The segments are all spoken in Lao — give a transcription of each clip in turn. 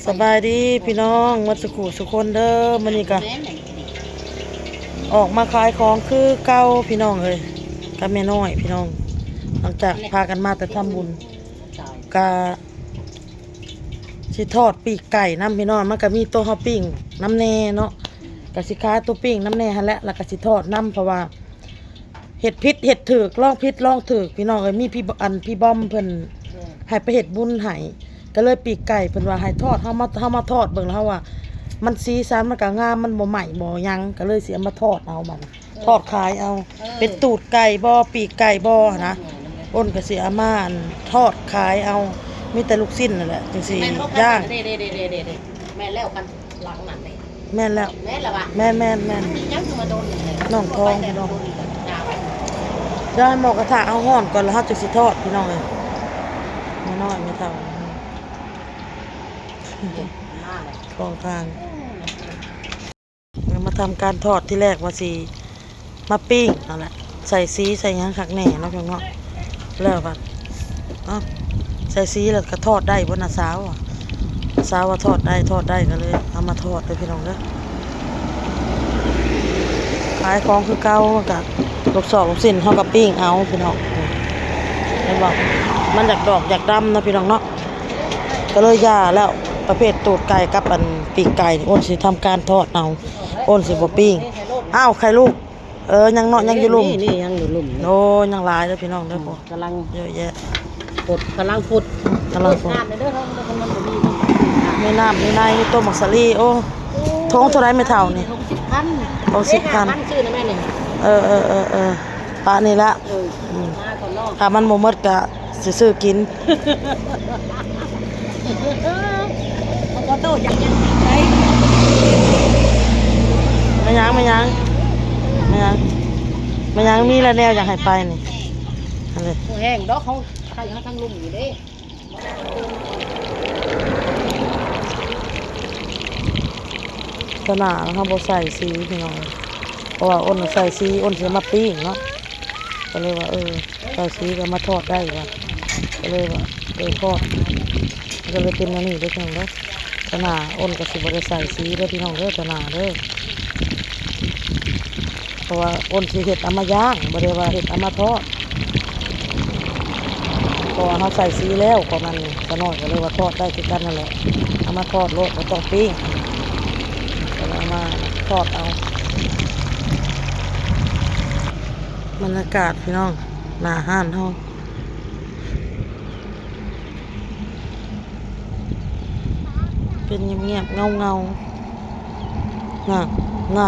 ສະບາຍດີພີ່ນ້ອງໝົດສູ່ຜູ້ສູ່ຄົນເດີ. ມື້ນີ້ກະອອກມາຂາຍຂອງຄືເກົ່າພີ່ນ້ອງເອີຍ ກັບແມ່ນ້ອຍພີ່ນ້ອງ. ຫຼັງຈາກພາກັນມາແຕ່ທຳບຸນ ກະຊິທອດປີກໄກ່ນຳພີ່ນ້ອງ. ມັນກະມີໂຕເຮົາປີ້ງນຳແດ່ເນາະ ກະຊິຂາຍໂຕປີ້ງນຳແດ່ຫັ້ນແຫຼະ ແລ້ວກະຊິທອດນຳ ເພາະວ່າ ເຮັດຜິດເຮັດຖືກ ລອງຜິດລອງຖືກພີ່ນ້ອງເອີຍ. ມີພີ່ ອັນ ພີ່ບອມເພິ່ນໃຫ້ໄປເຮັດບຸນໃຫ້ ກະເລີຍປີກໄກ່ເພິ່ນວ່າໃຫ້ທອດ ເຮົາມາ ເຮົາມາທອດເບິ່ງ ແລ້ວເຮົາວ່າມັນສີສັນມັນກະງາມ ມັນບໍ່ໄໝ້ບໍ່ຫຍັງ ກະເລີຍຊິເອົາມາທອດເອົາບັດນີ້ ເອີ ທອດຂາຍເອົາ ເອີ ເປັນຕູດໄກ່ບໍ່ ປີກໄກ່ບໍ່ຫັ້ນນະ. ເອີ ອ້ນກະຊິເອົາມາ ອັນ ທອດຂາຍເອົາ ມີແຕ່ລູກຊີ້ນນັ້ນແຫຼະ ຈັ່ງຊິ ແມ່ນບໍ່ ຍ່າງ ເດ້ໆໆໆ ແມ່ນແລ້ວ ຄັນ ຫຼັງນັ້ນເດ້ ແມ່ນແລ້ວ ແມ່ນລະວະ ແມ່ນໆໆ ມັນມີຫຍັງຄືມາດົນແທ້ ນ້ອງທອງ ໄປແຕ່ດົນ ດຽວໃຫ້ໝໍກະທະເຮົາຮ້ອນກ່ອນ ແລ້ວເຮົາຈຶ່ງຊິທອດພີ່ນ້ອງເອີຍ. ແມ່ນ້ອຍແມ່ເຖົ້າ ມາແລ້ວ ຂອງທາງ ເອີ ມາທຳການທອດ ທີແລກວ່າຊິ ມາປີ້ງຫັ້ນແຫຼະ ໃສ່ສີໃສ່ຫຍັງຄັກແນ່ເນາະພີ່ນ້ອງເນາະ. ແລ້ວບັດ ເອົ້າ ໃສ່ສີແລ້ວກະທອດໄດ້ບໍ່ນະສາວ ສາວວ່າທອດໄດ້ ທອດໄດ້ ກະເລີຍເອົາມາທອດເດີພີ່ນ້ອງເດີ. ຂາຍຂອງຄືເກົ່າ ມັນກະລູກຊອກລູກຊີ້ນເຮົາກະປີ້ງເອົາພີ່ນ້ອງ ເຫັນບໍ່ ມັນຢາກດອກຢາກດຳເນາະພີ່ນ້ອງເນາະ. ກະເລີຍຢ່າແລ້ວ ປະເພດຕູດໄກ່ກັບ ອັນ ປີກໄກ່ນີ້ ອ້ນຊິທຳການທອດເອົາ ອ້ນຊິບໍ່ປີ້ງ. ອ້າວ ໄຂ່ລູກ ເອີ ຍັງເນາະ ຍັງຢູ່ລຸ່ມ ນີ້ ຍັງຢູ່ລຸ່ມ ໂອ້ ຍັງຫຼາຍເດີພີ່ນ້ອງເດີ ອືມ ກຳລັງເຍາະແຍະ ຟົດ ກຳລັງຟົດ ອືມ ກຳລັງຟົດ ຟົດນ້ຳເດີ ເຮົາ ມັນ ມັນບໍ່ມີ ມີນ້ຳມີໃນ ມີຕົ້ນໝາກສາລີ. ໂອ້ ໂອ້ ຖົງເທົ່າໃດແມ່ເຖົ້ານີ້ ຫົກສິບພັນ ຫົກສິບພັນ ຊື້ນະແມ່ນີ້ ເອີໆໆໆ ປະນີ້ລະ ເອີ ອືມ ມາກ່ອນເນາະ ຖ້າມັນບໍ່ໝົດກະຊິຊື້ກິນ. ຂອໂທດ ຢາກກິນໄປ ແມ່ນຫຍັງ ແມ່ນຫຍັງ ແມ່ນຫຍັງ ແມ່ນຫຍັງ ມີແລ້ວແນວຢາກໃຫ້ໄປນີ້ ອັນນີ້ ບໍ່ແຫ້ງດອກ ເຮົາ ໃຫ້ເຮົາທັງລຸ່ມຢູ່ເດ້. ຕະໜ້າເຮົາບໍ່ໃສ່ສີພີ່ນ້ອງ ເພາະວ່າອ້ນໃສ່ສີ ອ້ນຊິມາປີ້ງເນາະ ກະເລີຍວ່າ ເອີ ໃສ່ສີກະມາທອດໄດ້ວ່າ ກະເລີຍວ່າ ເອີ ທອດ ມັນກະເລີຍເປັນແນວນີ້ເດີພີ່ນ້ອງເດີ. ຕະໜ້າອ້ນກະຊິບໍ່ໄດ້ໃສ່ສີເດີພີ່ນ້ອງເດີ ຕະໜ້າເດີ ເພາະວ່າອ້ນຊິເຮັດເອົາມາຍ່າງ ບໍ່ໄດ້ວ່າເຮັດເອົາມາທອດ ເພາະວ່າເຮົາໃສ່ສີແລ້ວ ກະມັນ ຕານ້ອຍກະເລີຍວ່າທອດໄດ້ຄືກັນຫັ້ນແຫຼະ ເອົາມາທອດໂລດ ບໍ່ຕ້ອງປີ້ງ ກະເລີຍເອົາມາທອດເອົາ. ບັນຍາກາດພີ່ນ້ອງ ໜ້າຮ້ານເຮົາ ເປັນງຽບໆ ເງົາໆ ນະ ນະ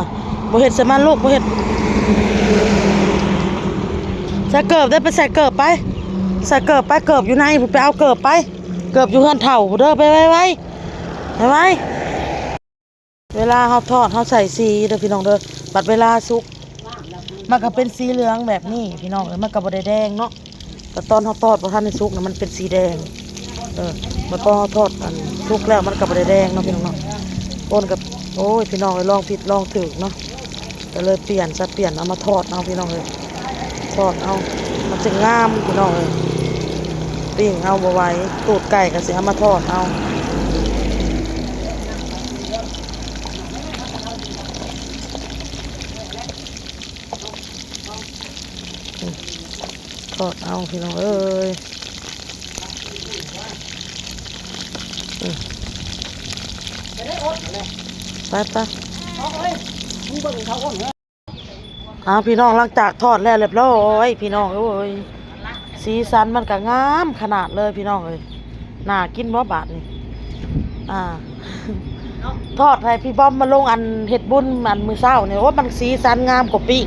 ບໍ່ເຮັດໃສ່ມັນລູກ ບໍ່ເຮັດ ໃສ່ເກີບເດີ ໄປໃສ່ເກີບໄປ ໃສ່ເກີບໄປ ເກີບຢູ່ໃນພຸ້ນ ໄປເອົາເກີບໄປ ເກີບຢູ່ເຮືອນເຖົ້າພຸ້ນເດີ ໄປໄວໆ ໄວໆ. ເວລາເຮົາທອດ ເຮົາໃສ່ສີເດີພີ່ນ້ອງເດີ ບັດເວລາສຸກ ມັນກະເປັນສີເຫຼືອງແບບນີ້ພີ່ນ້ອງເອີຍ ມັນກະບໍ່ໄດ້ແດງເນາະ ແຕ່ຕອນເຮົາທອດບໍ່ທັນໄດ້ສຸກນະ ມັນເປັນສີແດງ ເອີ ບັດພໍເຮົາທອດ ອັນ ສຸກແລ້ວມັນກະບໍ່ໄດ້ແດງເນາະພີ່ນ້ອງເນາະ. ໂອ້ນກະ ໂອ້ຍ ພີ່ນ້ອງເອີຍ ລອງຜິດລອງຖືກເນາະ ກະເລີຍປ່ຽນຊະ ປ່ຽນເອົາມາທອດເອົາພີ່ນ້ອງເອີຍ ທອດເອົາ ມັນຈຶ່ງງາມພີ່ນ້ອງເອີຍ ປີ້ງເອົາບໍ່ໄຫວ ຕູດໄກ່ກະຊິເອົາມາທອດເອົາ. ທອດເອົາພີ່ນ້ອງເອີຍ ໄປໆ ເອົາພີ່ນ້ອງ ຫຼັງຈາກທອດແລ້ວລຽບລ້ອຍ ພີ່ນ້ອງເອີຍ ສີສັນມັນກະງາມຂະໜາດເລີຍພີ່ນ້ອງເອີຍ. ໜ້າກິນບໍ່ບາດນີ້ ອ່າ ທອດໃຫ້ພີ່ບອມມາລົງ ອັນ ເຮັດບຸນ ອັນ ມື້ເຊົ້ານີ້ ໂອ້ ມັນສີສັນງາມກວ່າປີ້ງ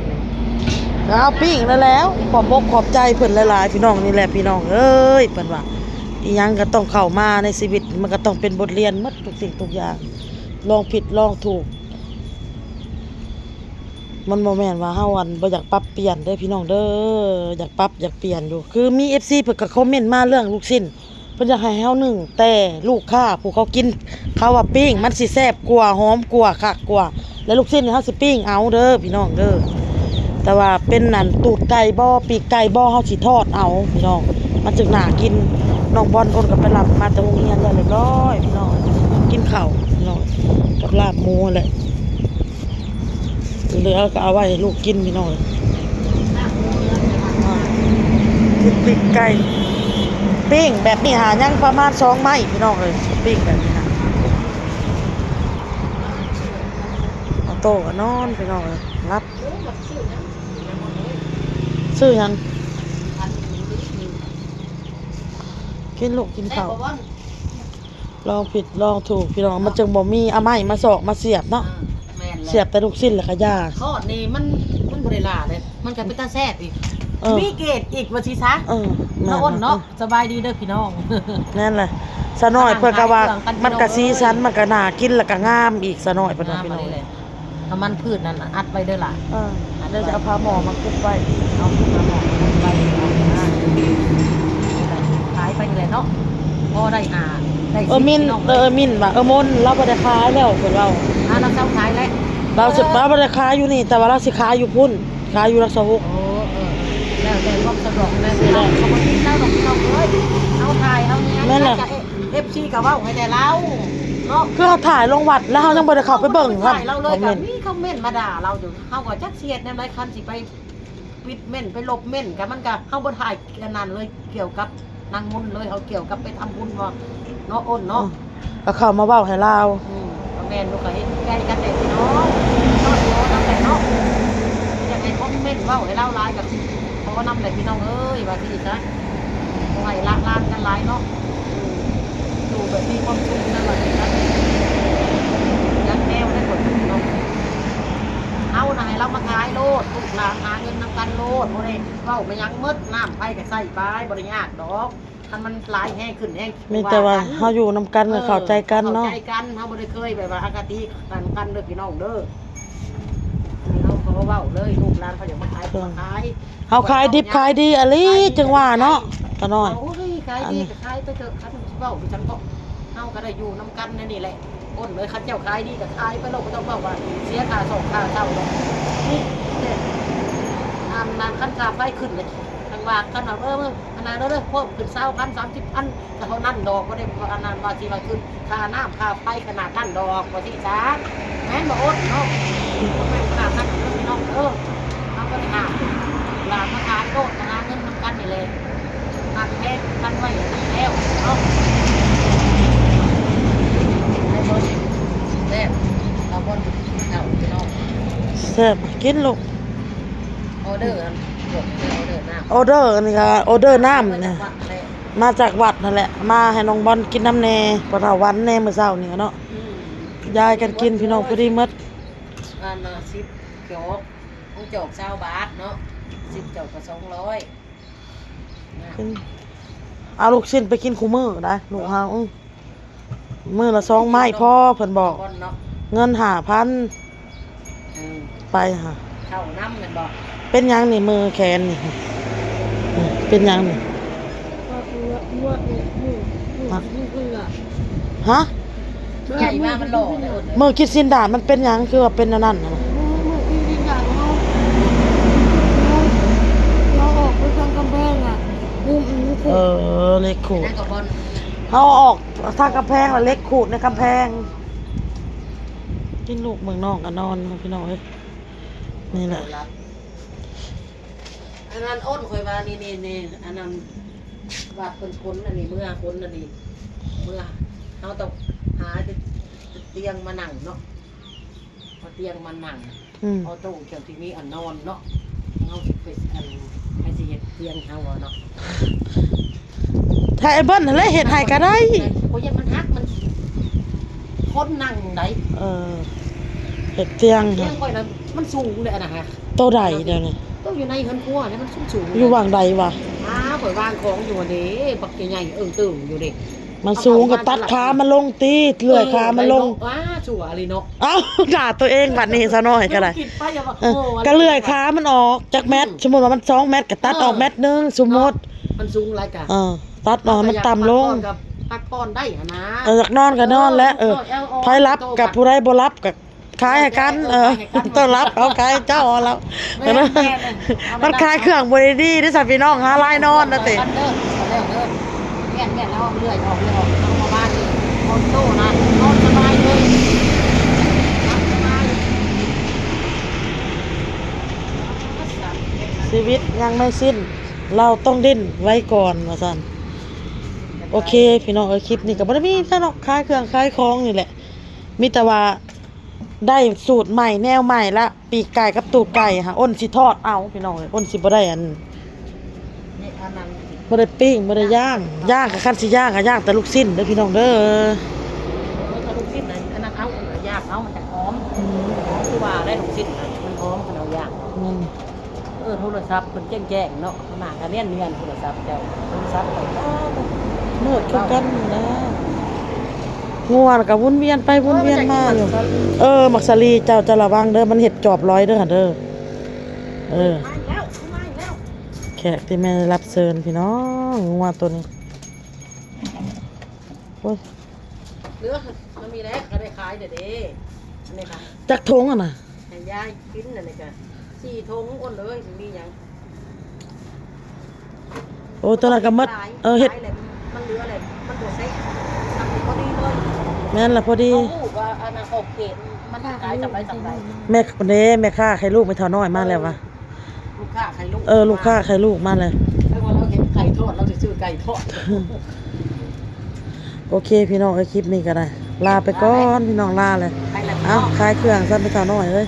ກະເອົາປີ້ງນັ້ນແຫຼ້ວ. ຂອບອົກຂອບໃຈເພິ່ນຫຼາຍໆ ພີ່ນ້ອງ ນີ້ແຫຼະພີ່ນ້ອງເອີຍ ເພິ່ນວ່າ ອີ່ຫຍັງກະຕ້ອງເຂົ້າມາໃນຊີວິດ ມັນກະຕ້ອງເປັນບົດຮຽນໝົດທຸກສິ່ງທຸກຢ່າງ ລອງຜິດລອງຖືກ. ມັນບໍ່ແມ່ນວ່າເຮົາ ອັນ ບໍ່ຢາກປັບປ່ຽນເດີພີ່ນ້ອງເດີ ຢາກປັບຢາກປ່ຽນຢູ່ ຄືມີເອັຟຊີເພິ່ນກະຄອມເມັນມາເລື່ອງລູກຊີ້ນ ເພິ່ນຢາກໃຫ້ເຮົາໜຶ້ງ ແຕ່ລູກຄ້າຜູ້ເຂົາກິນ ເຂົາວ່າປີ້ງມັນຊິແຊບກວ່າ ຫອມກວ່າ ຄັກກວ່າ ແລະ ລູກຊີ້ນນີ້ເຮົາຊິປີ້ງເອົາເດີພີ່ນ້ອງເດີ ແຕ່ວ່າເປັນ ອັນ ຕູດໄກ່ບໍ່ ປີກໄກ່ບໍ່ ເຮົາຊິທອດເອົາພີ່ນ້ອງ ມັນຈຶ່ງໜ້າກິນ. ນ້ອງບອນໂອນກະໄປຮັບມາແຕ່ໂຮງຮຽນແລ້ວລຽບລ້ອຍພີ່ນ້ອງ ເຂົ້າພີ່ນ້ອງ ກັບລາບໝູຫັ້ນແຫຼະ ເຫຼືອກໍເອົາໄວ້ໃຫ້ລູກກິນພີ່ນ້ອງ. ອ່າ ກິນປີກໄກ່ ປີ້ງແບບນີ້ຫາຍັງປະມານສອງໄມ້ພີ່ນ້ອງເອີຍ ປີ້ງແບບນີ້ຫາ. ອາໂຕ້ກໍນອນພີ່ນ້ອງເອີຍ ຫຼັບ. ຊື້ຫຍັງ? ກິນລູກ ກິນເຂົ້າ. ລອງຜິດລອງຖືກພີ່ນ້ອງ ມັນຈຶ່ງບໍ່ມີ ເອົາໄມ້ມາຊອກມາສຽບເນາະ. ເອີ ແມ່ນແຫຼະ ສຽບແຕ່ລູກຊີ້ນແລ້ວກໍຢ່າ. ທອດນີ້ມັນ ມັນບໍ່ໄດ້ຫຼ້າເດ້ ມັນກໍເປັນຕາແຊບອີກ. ເອີ ມີເກດອີກວ່າຊີ້ຊະ. ເອີ ແມ່ນ ນ້ອງອ້ນເນາະ. ເອີ ສະບາຍດີເດີພີ່ນ້ອງ. ແມ່ນແຫຼະ ສາວນ້ອຍເພິ່ນກໍວ່າ ມັນກໍສີສັນ ມັນກໍໜ້າກິນ ແລ້ວກໍງາມອີກ ສາວນ້ອຍເພິ່ນວ່າພີ່ນ້ອງ. ນ້ຳມັນພືດນັ້ນອັດໄວ້ເດີຫຼະ. ເອີ ອັດໄວ້ ດຽວຈະເອົາຝາໝໍ້ມາຄຸບໄວ້. ເອົາຝາໝໍ້ມາຄຸບໄວ້ ເອົາມາຂາຍໄປນີ້ແຫຼະເນາະ ພໍໄດ້ຫາໄດ້ສິບ. ເອີມິນ ເອີມິນວ່າ ເອີມົນລາວບໍ່ໄດ້ຂາຍແລ້ວ ເພິ່ນເວົ້າ. ອ່າ ລາວເຊົາຂາຍແລ້ວ ລາວຊິ ລາວບໍ່ໄດ້ຂາຍຢູ່ນີ້ ແຕ່ວ່າລາວຊິຂາຍຢູ່ພຸ້ນ ຂາຍຢູ່ຫຼັກຊາວຫົກ. ເອີ ເອີ ແລ້ວແຕ່ຄວາມສະດວກແຫຼະ. ເອີ ເຮົາກໍບໍ່ຕິດລາວດອກພີ່ນ້ອງເອີຍ ເຮົາຖ່າຍເຮົານີ້ ແມ່ນແຫຼະ. ເອັຟຊີກໍເວົ້າໃຫ້ແຕ່ລາວເນາະ ຄືເຮົາຖ່າຍລົງວັດແລ້ວເຮົາຍັງບໍ່ໄດ້ເຂົ້າໄປເບິ່ງ. ເຮົາບໍ່ໄດ້ຖ່າຍລາວເລີຍ ກໍມີຄອມເມັນມາດ່າລາວຢູ່ ເຮົາກໍຈັກຊິເຮັດແນວໃດ ຄັນຊິໄປປິດເມັນ ໄປລົບເມັນ ກໍມັນກໍ ເຮົາບໍ່ຖ່າຍອັນນັ້ນເລີຍ ກ່ຽວກັບນາງມົນເລີຍ ເຮົາກ່ຽວກັບໄປທຳບຸນວ່າເນາະ ອ້ນເນາະ. ເອີ ກໍເຂົ້າມາເວົ້າໃຫ້ລາວ. ອືມ ກໍແມ່ນ ລູກກໍເຫັນໃຈກັນແຫຼະພີ່ນ້ອງ ກໍຂໍນຳແຫຼະເນາະ ຢາກໃຫ້ຄອມເມັນເວົ້າໃຫ້ລາວຫຼາຍ ກໍຂໍນຳແຫຼະພີ່ນ້ອງເອີຍ ວ່າຊີ້ຊະ. ບໍ່ໃຫ້ລະລານກັນຫຼາຍເນາະ ຢູ່ແບບມີຄວາມສຸກນັ້ນວ່າຊີ້ຊະ. ຍັງແນວໄດ້ກວ່າເນາະ ເຮົານະໃຫ້ລາວມາຂາຍໂລດ ລູກຫຼານຫາເງິນນຳກັນໂລດ ບໍ່ໄດ້ເວົ້າມາຫຍັງໝົດ ນ້ຳໄຟກໍໃຊ້ໄປ ບໍ່ໄດ້ຍາກດອກ. ຄັນມັນຫຼາຍແຮງຂຶ້ນແຮງ ມີແຕ່ວ່າເຮົາຢູ່ນຳກັນ ເອີ ກໍເຂົ້າໃຈກັນເນາະ ເຂົ້າໃຈກັນ ເຮົາບໍ່ໄດ້ເຄີຍແບບວ່າອະຄະຕິກັນເດີພີ່ນ້ອງເດີ. ເຮົາກໍເວົ້າເລີຍ ລູກຫຼານເຂົາຢາກມາຂາຍກໍມາຂາຍ ເຮົາຂາຍດິບຂາຍດີອີ່ຫຼີ ຈັ່ງວ່າເນາະ ຕານ້ອຍ. ໂອ້ຍ ຂາຍດີກໍຂາຍໄປເຖາະ ຄັນເວົ້າໄປຈັ່ງເນາະ ເຮົາກໍໄດ້ຢູ່ນຳກັນແນວນີ້ແຫຼະ ອ້ນເອີຍ. ຄັນເຈົ້າຂາຍດີກໍຂາຍໄປໂລດ ບໍ່ຕ້ອງເວົ້າວ່າເສຍຄ່າຊອກຄ່າເຊົ່າດອກ. ນີ້ແຕ່ອັນນັ້ນ ຄັນຄ່າໄຟຂຶ້ນກໍຈັ່ງວ່າກັນວ່າ ເອີ ອັນນັ້ນເດີ ເພີ່ມຂຶ້ນຊາວພັນ ສາມສິບພັນ ກໍເທົ່ານັ້ນດອກ ບໍ່ໄດ້ວ່າອັນນັ້ນວ່າຊິວ່າຂຶ້ນຄ່ານ້ຳຄ່າໄຟຂະໜາດນັ້ນດອກ ວ່າຊີ້ຊະ. ແມ່ນບໍ່ ໂອດເນາະ ບໍ່ແມ່ນຂະໜາດນັ້ນເດີພີ່ນ້ອງເດີ. ເຮົາບໍ່ໄດ້ຫ້າມ ຫຼານມາຂາຍໂລດ ມາຫາເງິນນຳກັນນີ້ແຫຼະ ຮັກແພງກັນໄວ້ແລ້ວເນາະ. ໄດ້ບໍ່ ແຊບ ເອົາບ່ອນກິນເຂົ້າພີ່ນ້ອງ ແຊບ ກິນລູກ. ອອເດີອັນ ພວກນີ້ອອເດີນ້ຳ ອອເດີອັນນີ້ກໍອອເດີນ້ຳນີ້ ມາຈາກວັດຫັ້ນແຫຼະ ມາໃຫ້ນ້ອງບອນກິນນຳແດ່ ພໍ່ເຖົ້າວັນແດ່ ມື້ເຊົ້ານີ້ເນາະ. ອືມ ຢາຍກັນກິນພີ່ນ້ອງ ພໍດີໝົດ. ອັນນະ ສິບຈອກ ຂອງຈອກຊາວບາດເນາະ ສິບຈອກກໍສອງຮ້ອຍ. ເອົາລູກຊີ້ນໄປກິນຄູ່ມື້ໄດ໋ ລູກເຮົາ ມື້ລະສອງໄມ້ພໍ ເພິ່ນບອກ ເງິນຫ້າພັນ. ເອີ ໄປຫາ ເຂົ້ານຳແມ່ນບໍ່? ເປັນຫຍັງນີ້ ມືແຂນນີ້ ເປັນຫຍັງນີ້? ຮະ? ໃຫຍ່ມາມັນຫຼໍ່ເລີຍ. ມື້ກິນຊີ້ນດາດມັນເປັນຫຍັງ ຄືວ່າເປັນອັນນັ້ນນະ? ມື້ ມື້ກິນຊີ້ນດາດເຮົາ ເຮົາ ເຮົາອອກໄປທາງກຳແພງອະ ເອີ ເຫຼັກຂູດ ເຮົາອອກ ທາງກຳແພງລະເຫຼັກຂູດໃນກຳແພງ. ກິນລູກເມືອງນອກກໍນອນພີ່ນ້ອງເອີຍ ນີ້ແຫຼະ. ອັນນັ້ນໂອນຂ້ອຍວ່າ ນີ້ໆ ອັນນັ້ນວ່າເພິ່ນຄົນອັນນີ້ ເມືອຄົນອັນນີ້ ເມືອ ເຮົາຕ້ອງຫາຕຽງມານັ່ງເນາະ ເອົາຕຽງມານັ່ງ ອືມ ເອົາໂຕະເຈົ້າທີ່ມີອັນນອນເນາະ ເຮົາຊິໄປອັນໃຜຊິເຮັດຕຽງເຮົາເນາະ. ຖ້າໄອ້ເບິ່ນຫັ້ນແຫຼະເຮັດໃຫ້ກໍໄດ້ ຂ້ອຍຢ້ານມັນຫັກ ມັນຄົນນັ່ງໄດ໋. ເອີ ເຮັດຕຽງ ຕຽງຂ້ອຍນະ ມັນສູງເດ້ອັນນະ ໂຕໃດດຽວນີ້? ໂຕຢູ່ໃນເຮືອນຄົວນີ້ ມັນສູງໆ ຢູ່ຫວ່າງໃດວະ? ອ້າ ຂ້ອຍວາງຂອງຢູ່ຫັ້ນເດ້ ບັກໃຫຍ່ໆ ເອີ່ງເຕີງຢູ່ເດ້. ມັນສູງກໍຕັດຂາມັນລົງຕິ ເລື່ອຍຂາມັນລົງ. ເອີ ອ້າ ຊົ່ວອີ່ຫຼີເນາະ. ເອົ້າ ດ່າຕົວເອງບັດນີ້ ສາວນ້ອຍກໍໄດ້. ເອີ ກໍເລື່ອຍຂາມັນອອກຈັກແມັດ ອືມ ສົມມຸດວ່າມັນສອງແມັດ ກໍຕັດອອກແມັດໜຶ່ງ ເອີ ສົມມຸດ ເນາະ ມັນສູງຫຼາຍກະ ເອີ ຕັດອອກໃຫ້ມັນຕ່ຳລົງ ພັກຜ່ອນໄດ້ຫັ້ນນະ. ເອີ ຢາກນອນກໍນອນແຫຼະ ເອີ ໃຜຫຼັບກັບຜູ້ໃດບໍ່ຫຼັບກໍ ຂາຍໃຫ້ກັນ ເອີ ເອີ ເຈົ້າລັບເອົາ ຂາຍໃຫ້ເຈົ້າເອົາລະ. ແມ່ນໆ ມັນຂາຍເຄື່ອງບໍ່ໄດ້ດີເດ້ຊະພີ່ນ້ອງ ຫາລາຍນອນນະຕິ. ແມ່ນໆ ແລ້ວເລື່ອຍອອກ ເລື່ອຍອອກ ເອົາມາວາງນີ້ ອອໂຕ້ນະ ນອນສະບາຍ ປິດຍັງໄມ່ສິ້ນ ເຮົາຕ້ອງດີ້ນໄວ້ກ່ອນວ່າຊັ້ນ. ໂອເຄພີ່ນ້ອງເອີຍ ຄລິບນີ້ກໍບໍ່ໄດ້ມີຫຍັງເນາະ ຂາຍເຄື່ອງຂາຍຂອງນີ້ແຫຼະ ມີແຕ່ວ່າໄດ້ສູດໃໝ່ແນວໃໝ່ລະ ປີກໄກ່ກັບຕູດໄກ່ຫາ ອ້ນຊິທອດເອົາພີ່ນ້ອງເອີຍ ອ້ນຊິບໍ່ໄດ້ອັນ ນີ້ອັນນັ້ນ ບໍ່ໄດ້ປີ້ງ ບໍ່ໄດ້ຍ່າງ ຍ່າງກໍຄັນຊິຍ່າງກໍຍ່າງແຕ່ລູກຊີ້ນເດີພີ່ນ້ອງເດີ. ເອີ ຖ້າລູກຊີ້ນນະ ອັນນັ້ນເອົາ ອັນນັ້ນຍ່າງເອົາ ມັນຈະຫອມ ອືມ ຄືວ່າໄດ້ລູກຊີ້ນນະ ມັນຫອມຄັນເອົາຍ່າງ ແມ່ນ. ເອີ ໂທລະສັບເພິ່ນແຈ້ງໆເນາະ ໜ້າກະນຽນໆ ໂທລະສັບເຈົ້າ ໂທລະສັບຂ້ອຍ ເມືດຄືກັນນະ ງົວກະວົນວຽນໄປວົນວຽນມາຢູ່. ເອີ ໝາກສາລີ ເຈົ້າ ເຈົ້າລະວັງເດີ ມັນເຮັດຈອບລອຍເດີຫັ້ນເດີ. ເອີ ມາອີກແລ້ວ ມາອີກແລ້ວ ແຂກທີ່ແມ່ນໄດ້ຮັບເຊີນພີ່ນ້ອງ ງົວໂຕນີ້ ໂອ້ຍ ເຫຼືອ ມັນມີແລ້ວ ກໍໄດ້ຂາຍແລ້ວເດ້ ອັນນີ້ກະ ຈັກຖົງຫັ້ນນະ ໃຫ້ຍາຍກິນ ອັນນີ້ກະ ສີ່ຖົງ ອ້ນເອີຍ ມີຫຍັງ ໂອ້ ຕອນນັ້ນກໍໝົດ ເອີ ເຮັດ ມັນເຫຼືອແລ້ວ ມັນບໍ່ໃຊ້ ຊ່ຳນີ້ພໍດີເລີຍ ແມ່ນລະ ພໍດີ ເຮົາຮູ້ວ່າອັນນັ້ນຂອບເຂດມັນຂາຍຊ່ຳໃດຊ່ຳໃດ ແມ່ເດ້ ແມ່ຄ້າໄຂ່ລູກ ແມ່ເຖົ້ານ້ອຍມາແລ້ວວ່າ ເອີ ລູກຄ້າໄຂ່ລູກ ເອີ ລູກຄ້າໄຂ່ລູກມາແລ້ວ ເອີ ວ່າລາວເຮັດໄກ່ທອດ ລາວຊິຊື້ໄກ່ທອດ. ໂອເຄພີ່ນ້ອງເອີຍ ຄລິບນີ້ກໍໄດ້ ລາໄປກ່ອນພີ່ນ້ອງ ລາແລ້ວ ໄປແລ້ວ ເອົ້າ ພີ່ນ້ອງ ຂາຍເຄື່ອງຊັ້ນ ແມ່ເຖົ້ານ້ອຍເອີຍ.